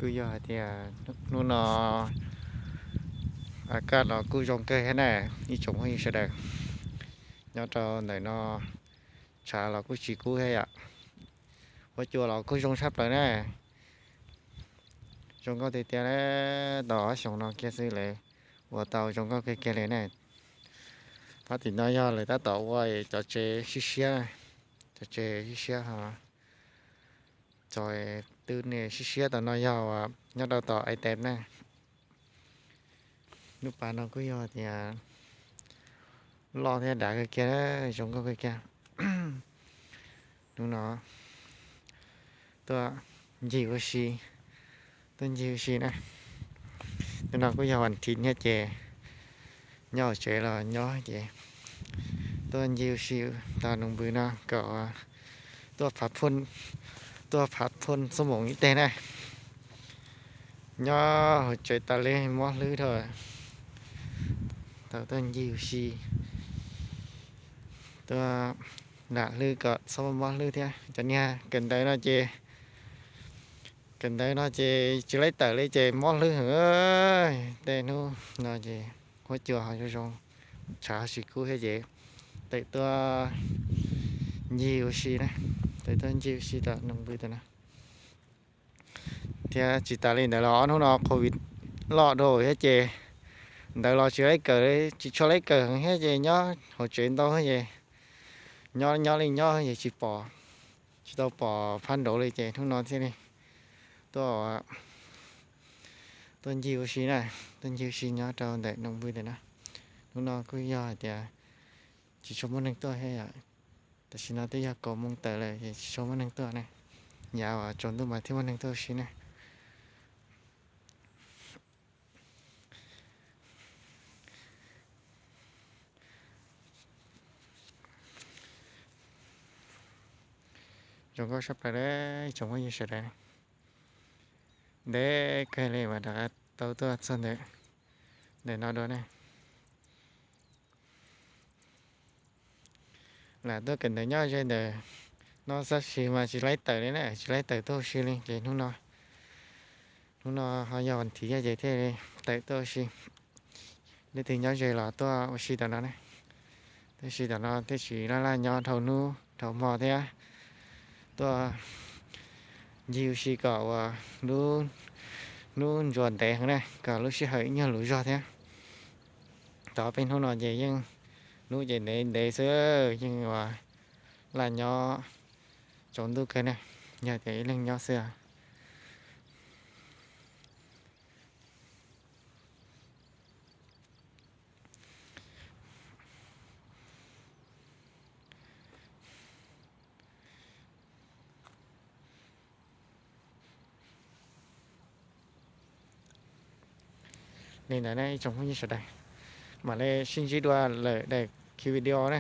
Kuj yog hais tias hnub no a kaj los kuj zoo kawg thiab na, ib tsoom phooj ywg sawv daws. Nyob rau ntawm no tshav los kuj tsis kub thiab yom. Huab cua los kuj zoo tshaj plaws na. Zoo nkauj tiag tiag, tau ob xyoos no kiag xwb lawv ua tau zoo nkauj kawg kiag li na. Pab tim no yog lawv tab tom ua cov tsev siab siab, cov tsev siab siab ho, cov twb niaj siab siab tam no yog nyob rau tom Ais Tes na. Lub pas no kuj yog tias loj thiab dav kawg kiag, zoo nkauj kawg kiag. Hnub no tuaj ncig ua si, tuaj ncig ua si na. Hnub no kuj yog vas thiv thiab ces nyob hauv tsev los nyob ces tuaj ncig ua si tag nus npws no kom tuaj phav phuaj, tuaj phav phuaj xuab moos ib teg na. Nyob hauv tsev tas li mob hlwb dhau, tau tuaj ncig ua si, tuaj nram hlwb kom txhob mob hlwb thiab. Cov niag kawm ntawv no ces, kawm ntawv no ces tsis laib tawm li ces mob hlwb heev. Tej hnub no ces huab cua ho zoo zoo, tshav ho tsis kub thiab ces tawm tuaj ncig ua si na, tawm tuaj ncig ua si tom nus npws tam no. Thiab tsis tas li ntawd los ob hnub no COVID loj dhau thiab ces ntawd los tsis laib kawm, tsis tshua laib kawm heev thiab ces nyob hauv tsev ntau ces nyob nyob li nyob ces tsis pom, tsis tau pom phab nraud li ces hnub no thiaj li tuaj, tuaj ncig ua si na, tuaj ncig ua si nyob rau ntawm nus npws ntawm no. Hnub no kuj yog hais tias tsis tshua muaj neeg tuaj thiab yom. Tam sim no twb yog kaum moos tawm lawm es tsis tshua muaj neeg tuaj ne. Yav uas tsaus ntuj mas thiaj muaj neeg tuaj ua si ne. Zoo nkauj sab plaws li, tsoom phooj ywg sawv daws. Ntev kawg li mas rov qab tau tuaj txog ntawm, ntawm no dua ne. Lam tuaj kawm ntawv nyob ze ntawm no txoj sia mas tsis laib tawm li na, tsis laib tawm tuaj ua si li ces hnub no, hnub no ho yog vas thiv ces thiaj li tawm tuaj ua si. Leej twg nyob ze los tuaj ua si tom no ne. Tuaj ua si tom no thiaj tsis laj laj nyob dhau hnub dhau hmo thiab. Tuaj ncig ua si kom uas hnub ntsuas ntev heev na, kom lub sij hawm ib nyuag luv zog thiab. Tau peb hnub no ces yeej hnub ces ntev ntev xwb, yeej uas laj nyob tsaus ntuj kawg ne, yog tias ib leeg nyob xwb. Li ntawd ne ib tsoom phooj ywg sawv daws, mam li sib ntsib dua lawm daim video ne.